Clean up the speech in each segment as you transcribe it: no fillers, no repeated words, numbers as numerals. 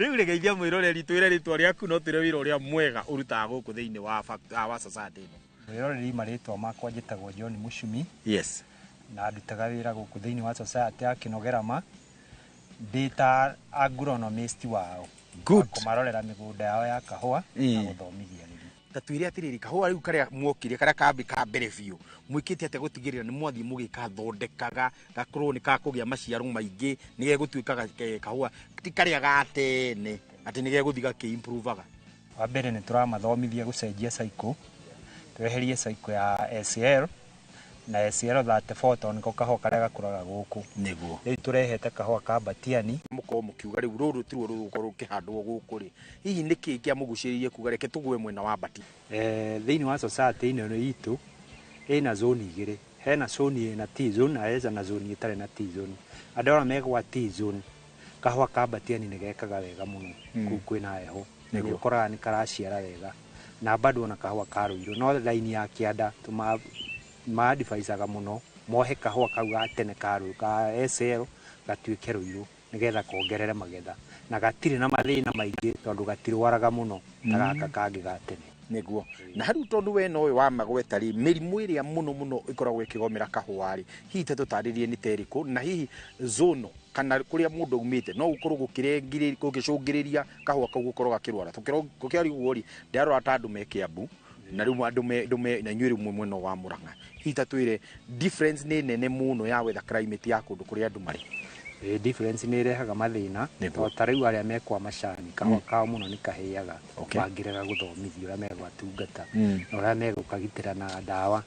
Rĩu rĩgeithia mwĩroreri, twĩre rĩtwa rĩaku, no twĩre wĩra ũrĩa mwega ũrutaga gũkũ thĩinĩ wa wa society ĩno. Mwĩroreri, marĩtwa makwa njĩtagwo John Mucumi. Na ndutaga wĩra gũkũ thĩinĩ wa society ya Kĩnogerama ndĩ ta agronomist wao. Kũmarorera mĩgũnda yao ya kahũa na gũthomithia arĩmi. Ta twĩre atĩrĩrĩ, kahũa rĩu karĩa mwokire, karĩa kambi ka mbere biũ, mwĩkĩte atĩa gũtigĩrĩra nĩ mwathiĩ mũgĩkathondekaga gakorwo nĩ kakũgĩa maciaro maingĩ, nĩ gegũtuĩka kahũa ti karĩa ga tene, atĩ nĩ gegũthiĩ gakĩ-improvaga? Wa mbere nĩ tũramathomithia gũcenjia cycle, tweherie cycle ya SL na SL 34 tondũ nĩko kahũa karĩa gakũraga gũkũ. Rĩu tũrehete kahũa ka Batiani. Mũkorwo mũkiuga rĩu rũrũ tiruo rũgũkorwo rũkĩhandwo gũkũ rĩ, hihi nĩkĩ kĩamũgucĩrĩirie kuga reke tũgũe mwena wa Bati? Thĩinĩ wa society ĩno itũ ĩna zone igĩrĩ, hena zone ĩna T zone na hena zone ĩtarĩ na T zone. Andũ arĩa megwa T zone, kahũa ka Batiani nĩ gekaga wega mũno kũu kwĩna heho. Nĩ ũkoraga nĩ karaciara wega na bado ona kahũa ka Rũirũ, no raini ya kĩanda ma-advisaga mũno mohe kahũa kau ga tene ka Rũirũ ka SL gatuĩke Rũirũ nĩgetha kongerere magetha, na gatirĩ na mathĩna maingĩ tondũ gatirwaraga mũno ta gaka kangĩ ga tene. Nĩguo. Na hau tondũ we nowe wa magweta rĩ, mĩrimũ ĩrĩa mũno mũno ĩkoragwo ĩkĩgomera kahũa rĩ, hihi ta tũtarĩrie nĩ ta ĩrĩkũ, na hihi zono kana kũrĩa mũndũ aumĩte no gũkorwo gũgĩcũngĩrĩria kahũa kau gũkorwo gakĩrwara? Tũkĩaria ũguo rĩ, ndĩrarora ta andũ me Kĩambu na rĩu andũ me andũ me na inyuĩ rĩu mwĩ mwena wa Murang'a, hihi ta twĩre difference nĩ nene mũno ya weather climate ya kũndũ kũrĩa andũ marĩ? Ĩ, difference nĩ ĩrehaga mathĩna. To ta rĩu arĩa mekwa macani, kahũa kao mũno nĩ kahĩaga mangĩrega gũthomithio ũrĩa megwatungata na ũrĩa megũkagitĩra na ndawa.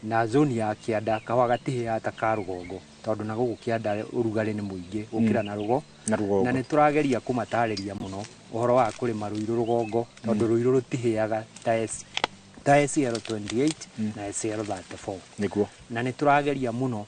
Na zone ya kĩanda kahũa gatihĩaga ta ka rũgongo, tondũ na gũkũ kĩanda ũrugarĩ nĩ mũingĩ gũkĩra na rũgo na rũgongo. Na nĩ tũrageria kũmatarĩria mũno ũhoro wa kũrĩma Rũirũ rũgongo, tondũ Rũirũ rũtihĩaga ta SL 28 na SL 34. Na nĩ tũrageria mũno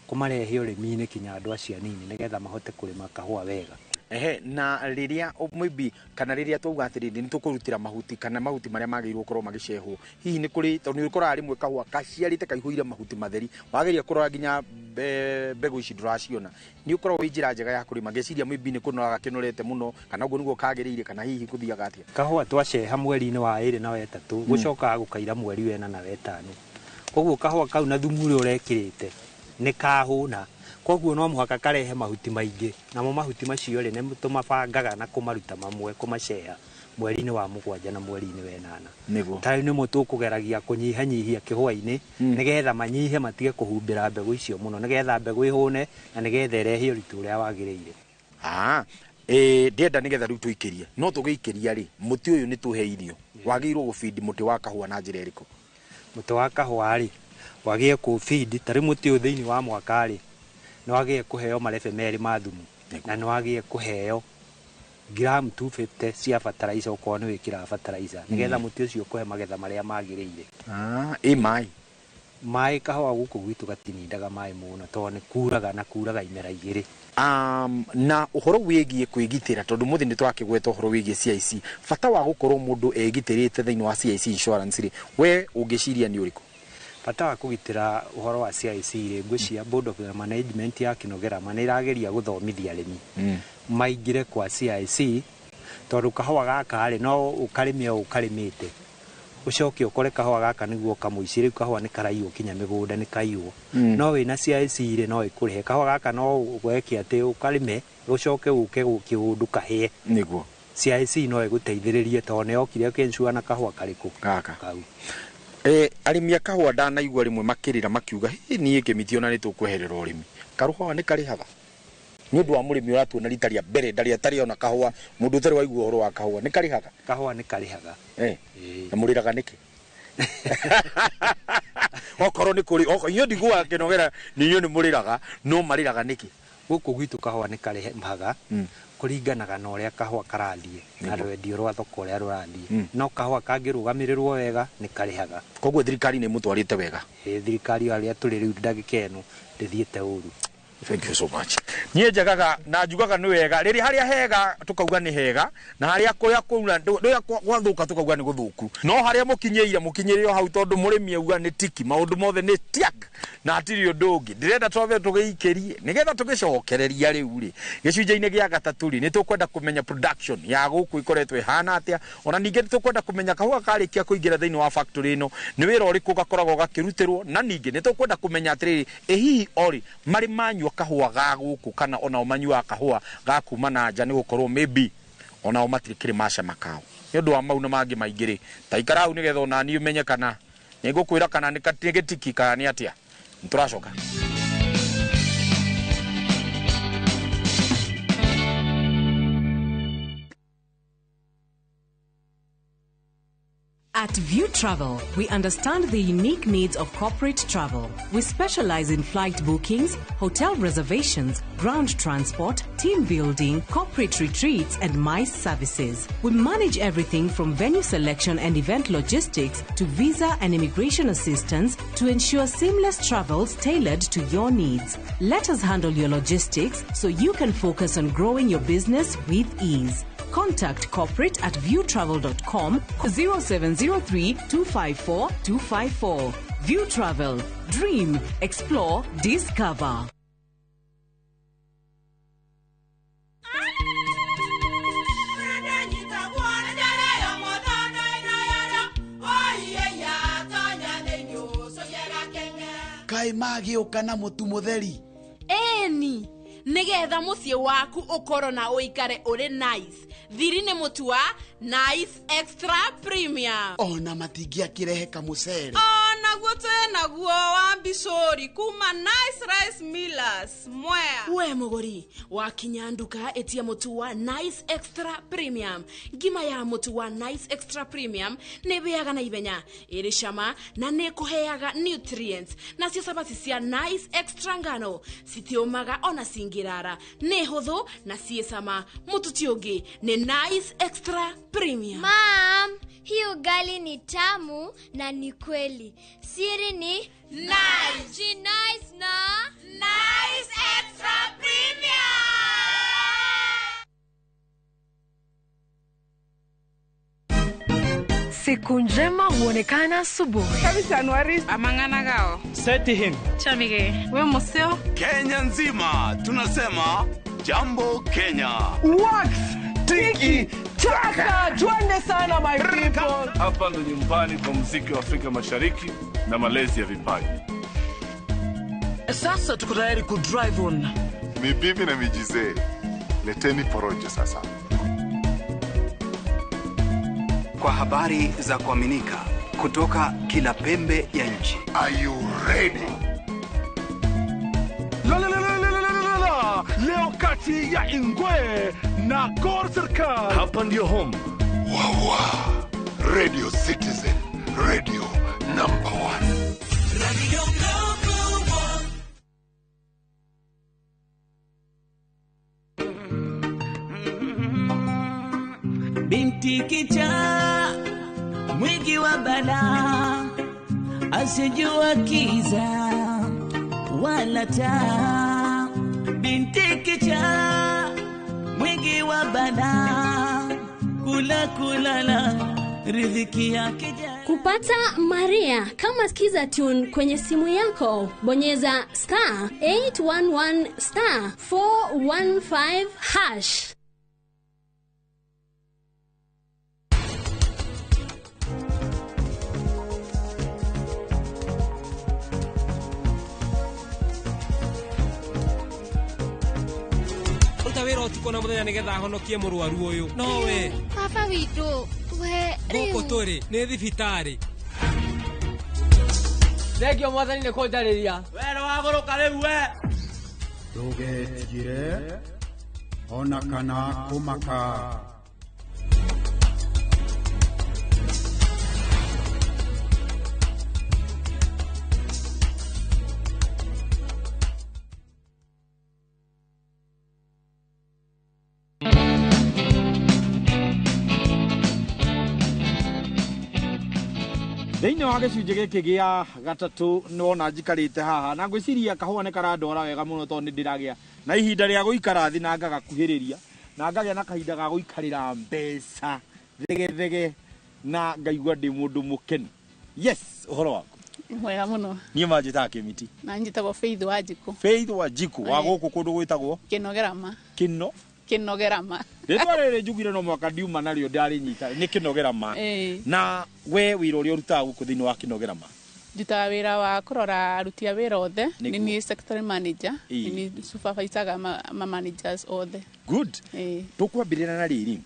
kũmarehe ũrĩmi-inĩ kinya andũ acio anini nĩgetha mahote kũrĩma kahũa wega. Ehe, na rĩrĩa maybe kana rĩrĩa twauga atĩrĩrĩ nĩ tũkũrutĩra mahuti kana mahuti marĩa magĩrĩirwo gũkorwo magĩcehwo, hihi nĩ kũrĩ, tondũ nĩ ũkoraga rĩmwe kahũa kaciarĩte kaihũire mahuti matheri, wageria kũrora nginya mbegũ ici ndũraciona, nĩ ũkoragwo wĩ njĩra njega ya kũrĩma? Ngeciria maybe nĩ kũnora gakĩnorete mũno, kana ũguo nĩguo kagĩrĩire, kana hihi kũthiaga atĩa? Kahũa twaceha mweri-inĩ wa ĩrĩ na wetatũ, gũcokaga gũkaira mweri wena na wetano, koguo kahũa kau na thumu ũrĩa ũrekĩrĩte nĩ kahũna, koguo no mũhaka karehe mahuti maingĩ. Namo mahuti macio rĩ, nĩ tũmabangaga na kũmaruta mamwe, kũmaceha mweri-inĩ wa mũgwanja na mweri-inĩ wenana. Ta rĩu nĩmo tũkũgeragia kũnyihanyihia kĩhũa-inĩ nĩgetha manyihe, matige kũhumbĩra mbegũ icio mũno, nĩgetha mbegũ ĩhũne na nĩgetha ĩrehe ũritũ ũrĩa wagĩrĩire. Ah, ĩ ndĩenda nĩgetha rĩu tũikĩrie, no tũgĩikĩria rĩ, mũtĩ ũyũ nĩ tũhe irio, wagĩrĩirwo gũbindi mũtĩ wa kahũa na njĩra ĩrĩkũ? Mũtĩ wa kahũa rĩ, wagĩrĩire kũbindi ta rĩu mũtĩ ũyũ thĩinĩ wa mwaka rĩ, nĩ wagĩrĩire kũheo marebe merĩ ma thumu na nĩ wagĩrĩire kũheo gram 250 cia fertilizer okorwo nĩ wĩkĩraga fertilizer, nĩgetha mũtĩ ũcio ũkũhe magetha marĩa magĩrĩire. Ah, ĩ maĩ? Maĩ, kahũa gũkũ gwitũ gatinindaga maĩ mũno tondũ nĩ kuraga na kuraga imera igĩrĩ. Na ũhoro wĩgiĩ kwĩgitĩra, tondũ mũthĩ nĩ twakĩgweta ũhoro wĩgiĩ CIC, bata wa gũkorwo mũndũ egitĩrĩte thĩinĩ wa CIC insurance rĩ, we ũngĩciria nĩ ũrĩkũ? Bata wa kũgitĩra ũhoro wa CIC rĩ, ngwĩciria Board of Management ya Kinogerama nĩ ĩrageria gũthomithia arĩmi maingĩre kwa CIC, tondũ kahũa gaka rĩ, no ũkarĩme o ũkarĩmĩte, ũcoke ũkore kahũa gaka nĩguo kamũici, rĩu kahũa nĩ karaiywo kinya mĩgũnda nĩ kaiywo. No wĩna CIC rĩ, no ĩkũrĩhe kahũa gaka, no weke atĩ ũkarĩme ũcoke ũke kĩũndũ kahĩe. CIC no ĩgũteithĩrĩrie tondũ nĩ yokire ĩkĩinsure na kahũa karĩkũ? Gaka. Kau. Arĩmi a kahũa ndanaigua rĩmwe makĩrĩra makiuga, "Hĩ, niĩ kĩmiti ona nĩ tũkweherera ũrĩmi." Karũhũa nĩ karĩhaga? Nĩ ũndũ wa mũrĩmi ũratuona rita rĩa mbere, ndarĩ atarĩ ona kahũa, mũndũ ũtarĩ waigua ũhoro wa kahũa, nĩ karĩhaga? Kahũa nĩ karĩhaga. Ĩĩ. Na mũrĩraga nĩkĩ okorwo nĩ kũrĩ inyuĩ ndiguaga kĩnogera nĩ inyuĩ nĩ mũrĩraga, no marĩraga nĩkĩ? Gũkũ gwitũ kahũa nĩ karĩhaga, kũringanaga na ũrĩa kahũa karathiĩ na rwendio rwa thoko ũrĩa rũrathiĩ. No kahũa kangĩrũgamĩrĩrwo wega nĩ karĩhaga. Koguo thirikari nĩ ĩmũtwarĩte wega? Ĩ, thirikari harĩa tũrĩ rĩu ndagĩka ĩno ndĩthiĩte ũru. Thank you so much. Niĩ njagaga na njugaga nĩ wega rĩrĩ harĩa hega tukauga nĩ hega na harĩa kũrĩa kũura rĩrĩa gwathuka tukauga nĩ gũthũku no harĩa mũkinyĩire mũkinyĩre o hau tondũ mũrĩmi auga nĩ tiki maũndũ mothe nĩ tiak na hatirĩ ũndũ ũngĩ. Ndĩrenda twambe tũgĩikĩrie nĩgetha tũgĩcokereria rĩu rĩ gĩcunjĩ-inĩ gĩa gatatũ rĩ nĩ tũkwenda kũmenya production ya gũkũ ĩkoretwo ĩhana atĩa, ona ningĩ nĩ tũkwenda kũmenya kahũa karĩkia kũingĩra thĩinĩ wa factory ĩno nĩ wĩra ũrĩkũ gakoragwo gakĩrutĩrwo, na ningĩ nĩ tũkwenda kũmenya atĩrĩrĩ ĩ hihi orĩ marĩ manyua kahũa ga gũkũ kana onao manyuaga kahũa ga kuma na nja, nĩ gũkorwo maybe onao matirĩ macama kao. Nĩ ũndũ wa mau na mangĩ maingĩ rĩ, ta ikara hau nĩgetha ona niĩ ũmenye kana nĩ ngũkwĩra kana nĩ gĩtiki kana nĩ atĩa. Nĩ tũracoka. At View Travel, we understand the unique needs of corporate travel. We specialize in flight bookings, hotel reservations, ground transport, team building, corporate retreats, and MICE services. We manage everything from venue selection and event logistics to visa and immigration assistance to ensure seamless travels tailored to your needs. Let us handle your logistics so you can focus on growing your business with ease. Contact corporate at viewtravel.com 0703 254 254. View Travel. Dream, explore, discover. Kai magĩũka na mũtu mũtheri. Eni nigetha muciĩ waku ũkorwo na ũikare ũrĩ nice. Thiri nĩ mũtu wa Nice Extra Premium. Ona matingĩakĩrehe kamũcere. Onaguo twĩnaguo wa mbicũri kuma Nice Rice Millers Mwea. We mũgũri wakinya nduka ĩtia mũtu wa Nice Extra Premium. Ngima ya mũtu wa Nice Extra Premium nĩ ĩhĩaga na ihenya, ĩrĩ cama na nĩ ĩkũheaga nutrients. Nacio cabaci cia Nice Extra ngano citiũmaga ona cingĩrara, nĩ hũthũ na ciĩ cama. Mũtu ti ũngĩ nĩ Nice Extra Premium. Mom, hii ugali ni tamu na ni kweli. Siri ni Nice. Nice na Nice Extra Premium. Siku njema huonekana asubuhi. Amangana gao. Seti him. Chamige. We museo. Kenya nzima tunasema jambo Kenya. Wax tiki taka, twende sana my people. Hapa ndo nyumbani kwa muziki wa Afrika Mashariki na malezi ya vipaji. Sasa tuko tayari ku drive on. Ni bibi na mijizee. Leteni porojo sasa. Kwa habari za kuaminika kutoka kila pembe ya nchi. Are you ready? La la la la la la la. Leo kati ya Ingwe na Gor Serikal. Hapa ndio home. Wawa. Radio Citizen, radio number 1. Radio number 1. Binti kichaa mwingi wa balaa, asijua kiza wala taa. Binti kichaa mwingi wa balaa, kula kulala riziki yake. Kupata Maria kama Skiza Tune kwenye simu yako, bonyeza star 811 star 415 hash. Wĩra ũtukũ na mũthenya nĩgetha ahonokie mũrwaru ũyũ. No we. Baba witũ, we rĩu. Gũkũ tũrĩ nĩ thibitarĩ. Thengio mwathani nĩ kũnjarĩria. We nĩwagũrũka rĩu we. Ndũgetigĩre ona kana kũmaka. Thĩinĩ wa gĩcunjĩ gĩkĩ gĩa gatatũ nĩwona njikarĩte haha na ngwĩciria kahũa nĩ karandwara wega mũno tondũ nĩ ndĩragĩa na ihinda rĩa gũikara thĩ na ngagakuhĩrĩria na ngagĩa na kahinda ga gũikarĩra mbeca thegethege na ngaigua ndĩ mũndũ mũkenu. Yes, ũhoro waku? Mwega mũno. Niĩ manjĩtaga Kĩmiti. Na njĩtagwo Faith Wanjikũ. Faith Wanjikũ wa gũkũ kũndũ gwĩtagwo Kĩnogerama. Kĩno Kĩnogerama. Rĩtwa rĩrĩ njugire no mwaka ndiuma narĩo ndarĩnyita nĩ Kĩnogerama. Na we wĩra ũrĩa ũrutaga gũkũ thĩinĩ wa Kĩnogerama? Ndutaga wĩra wa kũrora aruti a wĩra othe. Nĩ niĩ secretary manager. Nĩ niĩ supervisaga ma managers othe. Good. Tũkwambĩrĩra na rĩrĩ,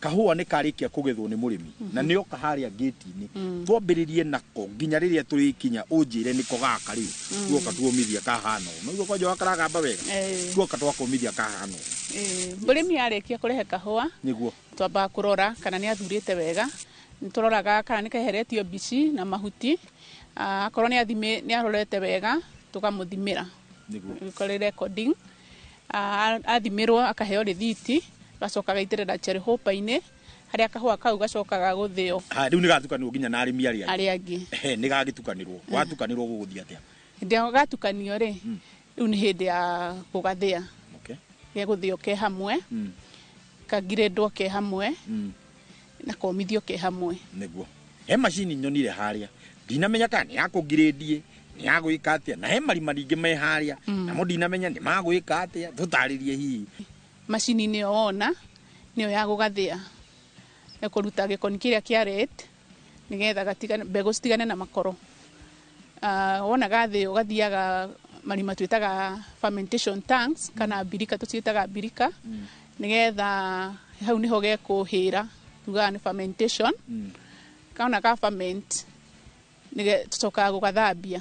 kahũa nĩ karĩkia kũgethwo nĩ mũrĩmi na nĩoka harĩa gate-inĩ, twambĩrĩrie nako nginya rĩrĩa tũrĩkinya ũnjĩre nĩko gaka rĩu tuoka tuomithia kahana ũũ. Noguo kwanja wakaragamba wega, tuoka twakomithia kahana ũũ. Mũrĩmi arĩkia kũrehe kahũa nĩguo twambaga kũrora kana nĩ athurĩte wega. Nĩ tũroraga kana nĩ keheretio mbici na mahuti. Akorwo nĩ arorete wega tũkamũthimĩra nĩguo kũrĩ recording. Athimĩrwo akaheo rĩthiti, gacoka gaitĩrĩra cherry hopper-inĩ harĩa kahũa kau gacokaga gũthĩo. Rĩu nĩ gatukanĩrwo nginya na arĩmi arĩa angĩ. Nĩ gagĩtukanĩrwo. Watukanĩrwo gũgũthiĩ atĩa? Hĩndĩ ĩrĩa gatukanio rĩ, rĩu nĩ hĩndĩ ya gũgathĩa. Gegũthĩo ke hamwe, kangirĩndwo ke hamwe, na komithio ke hamwe. Nĩguo. He macini nyonire harĩa ndinamenya kana nĩ ya kũngirĩndie, nĩ ya gwĩka atĩa, na he marima ningĩ me harĩa namo ndinamenya nĩ magwĩka atĩa, tũtarĩrie hihi. Macini nĩyo wona nĩyo ya gũgathĩa, ya kũruta gĩkoni kĩrĩa kĩa red nĩgetha mbegũ citigane na makoro. Wona gathĩo gathiaga marima twĩtaga fermentation tanks kana mbirika, tũciĩtaga mbirika, nĩgetha hau nĩho gekũhĩra, tugaga nĩ fermentation. Kaona ka ferment tũcokaga gũgathambia.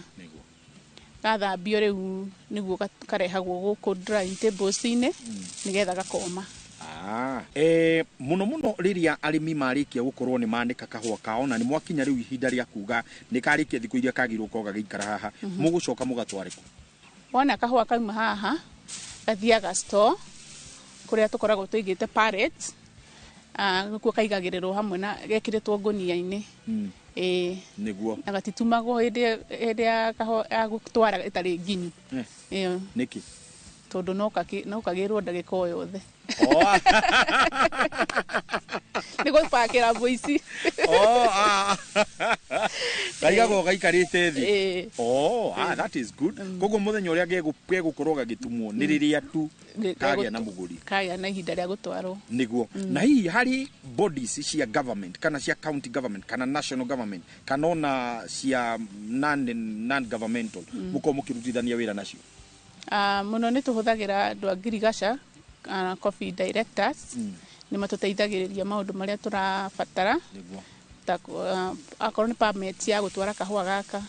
Gathambio rĩu nĩguo karehagwo gũkũ drying tables-inĩ nĩgetha gakoma. Mũno mũno rĩrĩa arĩmi marĩkia gũkorwo nĩ manĩka kahũa kao na nĩ mwakinya rĩu ihinda rĩa kuga nĩ karĩkia thikũ iria kagĩrĩirwo gũkorwo gagĩikara haha, mũgũcoka mũgatware kũ? Wona kahũa kauma haha gathiaga store kũrĩa tũkoragwo tũigĩte pallets, nĩkuo kaigagĩrĩrwo hamwe na gekĩrĩtwo ngũnia-inĩ. Nĩguo. Na gatitumagwo hĩndĩ ya kahũa ya gũtwara ĩtarĩ nginyu. Nĩkĩ? Tondũ no kagĩrwo ndagĩka o yothe. Nĩ gũbakĩra mbũici. Kaigagwo gaikarĩte thĩ. That is good. Koguo mũthenya ũrĩa gegũkorwo gagĩtumwo nĩ rĩrĩa tu kagĩa na mũgũri. Kagĩa na ihinda rĩa gũtwarwo. Nĩguo. Na hihi harĩ bodies cia government kana cia county government kana national government kana ona cia non governmental mũkorwo mũkĩrutithania wĩra nacio? Mũno nĩ tũhũthagĩra andũ a ngirigaca, coffee directors, nĩ matũteithagĩrĩria maũndũ marĩa tũrabatara. Ta akorwo nĩ permit ya gũtwara kahũa gaka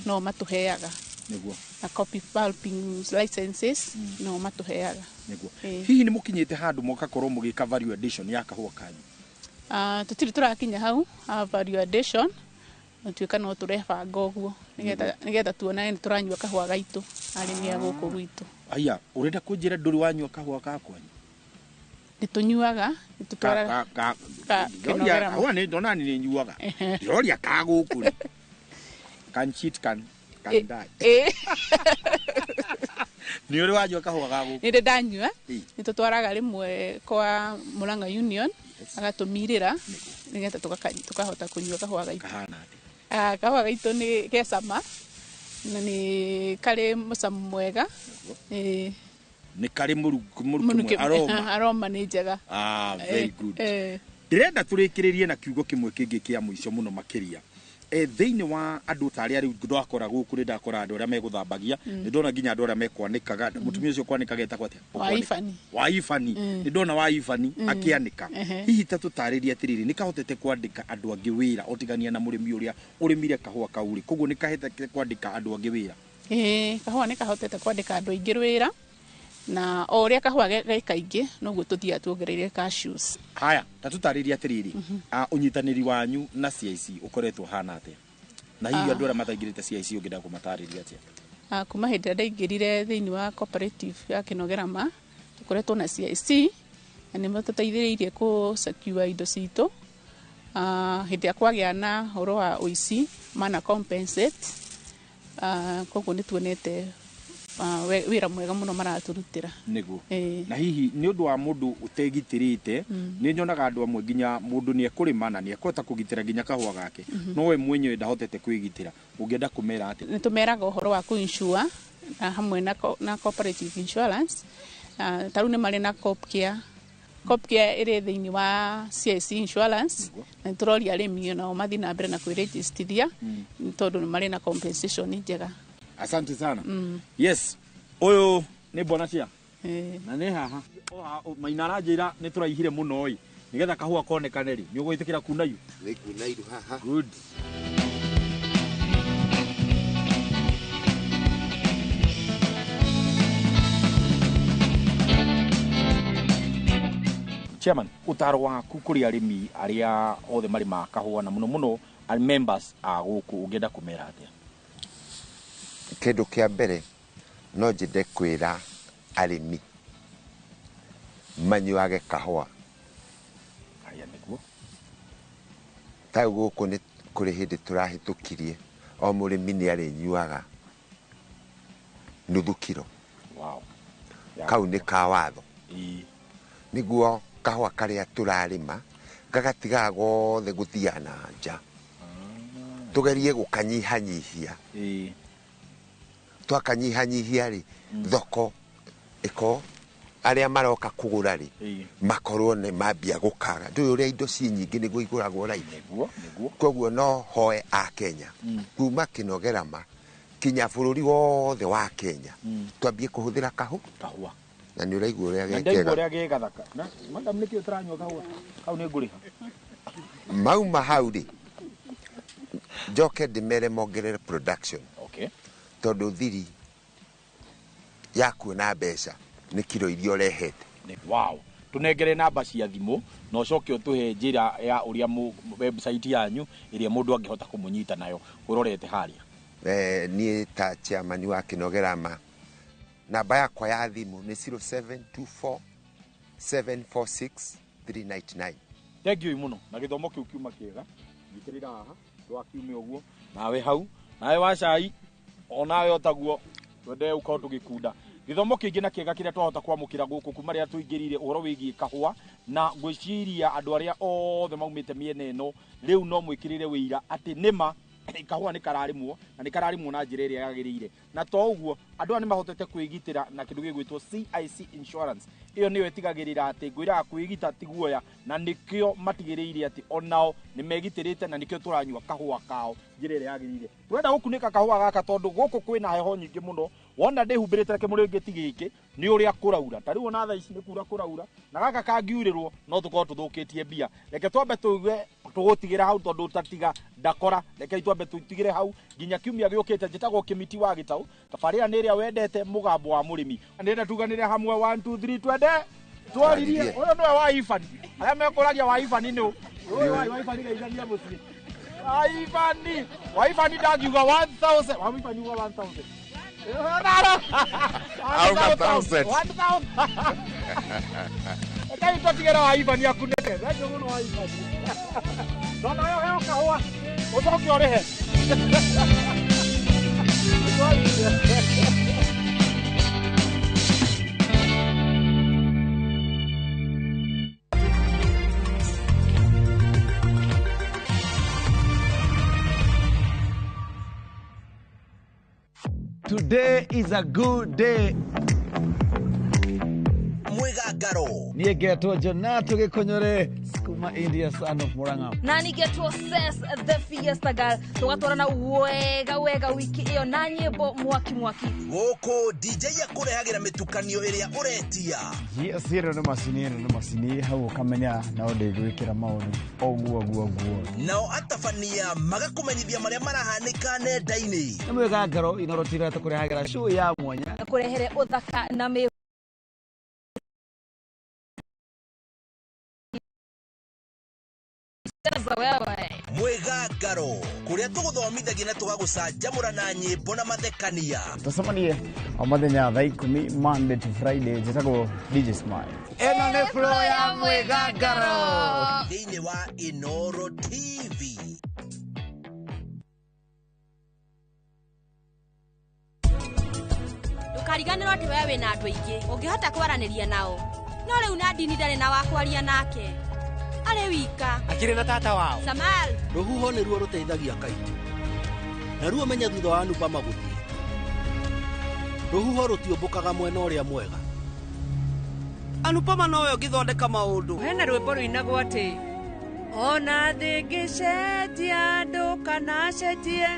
no matũheaga. Nĩguo. Na coffee pulping licenses no matũheaga. Nĩguo. Hihi nĩ mũkinyĩte handũ mũgakorwo mũgĩka value addition ya kahũa kanyu? Tũtirĩ tũrakinya hau value addition, tuĩka no tũrebanga ũguo nĩgetha tuonane nĩ tũranyua kahũa gaitũ arĩmi a gũkũ gwitũ. Aya, ũrenda kũnjĩra ndũrĩ wanyua kahũa ka kwanyu? Nĩ tũnyuaga, nĩ tũtwaraga kahũa nĩ ndona nĩ nyuaga. Ndĩroria ka gũkũ rĩ. Can cheat can die. Nĩ ũrĩ wanyua kahũa ga gũkũ? Nĩ ndĩ ndanyua. Nĩ tũtwaraga rĩmwe kwa Murang'a Union agatũmirĩra nĩgetha tũkahota kũnyua kahũa gaitũ. Kahana atĩa? Kahũa gaitũ nĩ gecama na nĩ karĩ mũcamo mwega. Nĩ karĩ mũrukĩ mwega, aroma. Aroma nĩ njega. Very good. Ndĩrenda tũrĩkĩrĩrie na kiugo kĩmwe kĩngĩ kĩa mũico mũno makĩria. Thĩinĩ wa andũ ta arĩa rĩu ndakora gũkũ nĩ ndakora andũ arĩa megũthambagia, nĩ ndona nginya andũ arĩa mekwanĩkaga, mũtumia ũcio kwanĩkaga etagwo atĩa? Waibani. Waibani. Nĩ ndona Waibani akĩanĩka. Hihi ta tũtarĩrie atĩrĩrĩ, nĩ kahotete kwandĩka andũ angĩ wĩra ũtigania na mũrĩmi ũrĩa ũrĩmire kahũa kau rĩ, koguo nĩ kahotete kwandĩka andũ angĩ wĩra? Kahũa nĩ kahotete kwandĩka andũ aingĩ wĩra, na o ũrĩa kahũa ge kaingĩ noguo tũthiaga tuongereire cashews. Haya, ta tũtarĩrie atĩrĩrĩ, ũnyitanĩri wanyu na CIC ũkoretwo hana atĩa? Na hihi andũ arĩa mataingĩrĩte CIC ũngĩenda kũmatarĩria atĩa? Kuma hĩndĩ ĩrĩa ndaingĩrire thĩinĩ wa cooperative ya Kĩnogerama, tũkoretwo na CIC na nĩ matũteithĩrĩirie kũ secure indo citũ. Hĩndĩ ĩrĩa kwagĩa na ũhoro wa ũici mana compensate. Koguo nĩ tuonete wĩra mwega mũno maratũrutĩra. Nĩguo. Ĩĩ. Na hihi nĩ ũndũ wa mũndũ ũtegitĩrĩte, nĩ nyonaga andũ amwe nginya mũndũ nĩ ekũrĩma na nĩ ekũhota kũgitĩra nginya kahũa gake, no we mwenyewe ndahotete kwĩgitĩra, ũngĩenda kũmera atĩa? Nĩ tũmeraga ũhoro wa kũ-insure na hamwe na cooperative insurance. Ta rĩu nĩ marĩ na Coopcare. Coopcare ĩrĩ thĩinĩ wa CIC insurance, na nĩ tũroria arĩmi onao mathiĩ na mbere na kwĩrĩgĩstithia, tondũ nĩ marĩ na compensation njega. Asante sana. Yes, ũyũ nĩ bwana cia na nĩ haha maina aranjĩra nĩ tũraihire mũno ĩ, nĩgetha kahũa konekane rĩ, nĩ ũgwĩtĩkĩra kuna iru? Nĩ kuna iru haha. Good. Chairman, ũtaro waku kũrĩ arĩmi arĩa othe marĩmaga kahũa na mũno mũno members a gũkũ, ũngĩenda kũmera atĩa? Kĩndũ kĩa mbere no njende kwĩra arĩmi manyuage kahũa. Haya, nĩguo. Ta rĩu gũkũ nĩ kũrĩ hĩndĩ tũrahĩtũkirie o mũrĩmi nĩ arĩnyuaga nuthu kiro. Wow. Kau nĩ ka watho. Ĩĩ. Nĩguo kahũa karĩa tũrarĩma gagatigaga gothe gũthiaga na nja. Tũgerie gũkanyihanyihia. Ĩĩ. Twakanyihanyihia rĩ, thoko ĩko arĩa maroka kũgũra rĩ, makorwo nĩ mambia gũkaga. Ndũĩ ũrĩa indo ci nyingĩ nĩguo igũragwo raithi. Nĩguo, nĩguo. Koguo no hoe a Kenya kuma Kĩnogerama kinya bũrũri wothe wa Kenya twambie kũhũthĩra kahũa. Na nĩ ũraigua ũrĩa Na ndaigua gekega. ũrĩa ge gathaka. Na madam nĩkĩ ũtaranyua kahũa? Kau nĩ ngũrĩha. Mauma hau rĩ, njoke ndĩmere mongerere production. Okay. Tondũ thiri ya kuona mbeca nĩ kiro iria ũrehete. Wow. Tunengere namba cia thimũ na ũcoke ũtũhe njĩra ya ũrĩa website yanyu ĩrĩa mũndũ angĩhota kũmũnyita nayo ũrorete harĩa. Niĩ ta chairman wa Kĩnogerama, namba yakwa ya thimũ nĩ 0724 746 399. Thank you mũno na gĩthomo kĩu kiuma kĩega. Nyitĩrĩra haha ndwakiume ũguo, nawe hau, nawe wa cai onawe otaguo, twende ũkorwo tũgĩkunda gĩthomo kĩingĩ na kĩega kĩrĩa twahota kwamũkĩra gũkũ kuma rĩrĩa tũingĩrire ũhoro wĩgiĩ kahũa, na ngwĩciria andũ arĩa othe maumĩte mĩena ĩno rĩu no mwĩkĩrĩre wĩira atĩ nĩma kahũa nĩ kararĩmwo na nĩ kararĩmwo na njĩra ĩrĩa yagĩrĩire, na to ũguo andũ aya nĩ mahotete kwĩgitĩra na kĩndũ gĩgwĩtwo CIC insurance. Ĩyo nĩyo ĩtigagĩrĩra atĩ ngwĩraga kwĩgita ti guoya, na nĩkĩo matigĩrĩire atĩ onao nĩ megitĩrĩte, na nĩkĩo tũranyua kahũa kao njĩra ĩrĩa yagĩrĩire. Tũrenda gũkunĩka kahũa gaka tondũ gũkũ kwĩna heho nyingĩ mũno, wona ndĩhumbĩrĩte kĩmũrĩngĩti gĩkĩ nĩ ũrĩa kũraura. Ta rĩu ona thaa ici nĩ kura kũraura, na gaka kangiurĩrwo no tũkorwo tũthũkĩtie mbia. Reke twambe tũigue tũgũtigĩra hau tondũ ũtatiga ndakora. Reke twambe tũtigĩre hau nginya kiumia gĩũkĩte. Njĩtagwo Kĩmiti wa Gĩtaũ, tabarĩra nĩ ĩrĩa wendete, mũgambo wa mũrĩmi. Ndĩrenda tuganĩre hamwe 1 2 3 twende twaririe. Ũyũ nĩwe wa Ibani, arĩa mekũragia wa Ibani nĩ ũyũ wa Ibani geithania mũciĩ. Wa Ibani, wa Ibani ndangiuga 1000, wa Ibani uga 1000. Auga 1000. 1000. Reke tũtigĩre wa Ibani akunĩke. Thengiũ mũno wa Ibani. Ndona yo heo kahũa, ũcoke ũrĩhe. Today is a good day. Mwigangaro. Niĩ ngetwo Jonato Gĩkũnyũre kuma India, son of Murang'a. Na nĩngetwo Ses the Fiesta Girl. Tũgatwarana wega wega wiki ĩyo na nyĩmbo mwaki mwaki. Gũkũ DJ akũrehagĩra mĩtukanio ĩrĩa ũretia. Yes, ĩno nĩ macini, ĩno nĩ macini, hau ũkamenya no ndĩgwĩkĩra maũndũ ũguo ũguo ũguo. Nao atabania magakũmenyithia marĩa marahanĩka nenda-inĩ. Nĩ mwĩgangaro Inoro TV tũkũrehagĩra show ya mwanya. Kũrehere ũthaka na mĩ wewe. Mwĩgangaro, kũrĩa tũgũthomithagia na tũgagũcanjamũra na nyĩmbo na mathekania. Tũcemanie o mũthenya thaa 10 Monday to Friday. Njĩtagwo DJ Smile. Ĩno nĩ flow ya mwĩgangaro thĩinĩ wa Inoro TV. Ndũkariganĩrwo atĩ we wĩna andũ aingĩ ũngĩhota kwaranĩria nao, no rĩu Nadini ndarĩ na wa kwaria nake, arĩ wika. Akĩrĩ na tata wao. Samal. Rũhuho nĩruo rũteithagia kaiti, naruo menya thutha wa Anupama gũthiĩ, rũhuho rũtiũmbũkaga mwena ũrĩa mwega. Anupama nowe ũngĩthondeka maũndũ. Hena rwĩmbo rũinagwo atĩ ona thĩ ngĩcenjia andũ kana cenjie.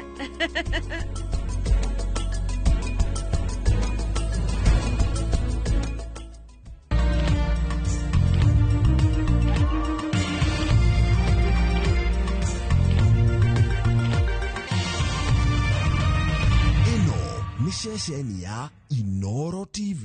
Ĩno nĩ ceceni ya Inoro TV.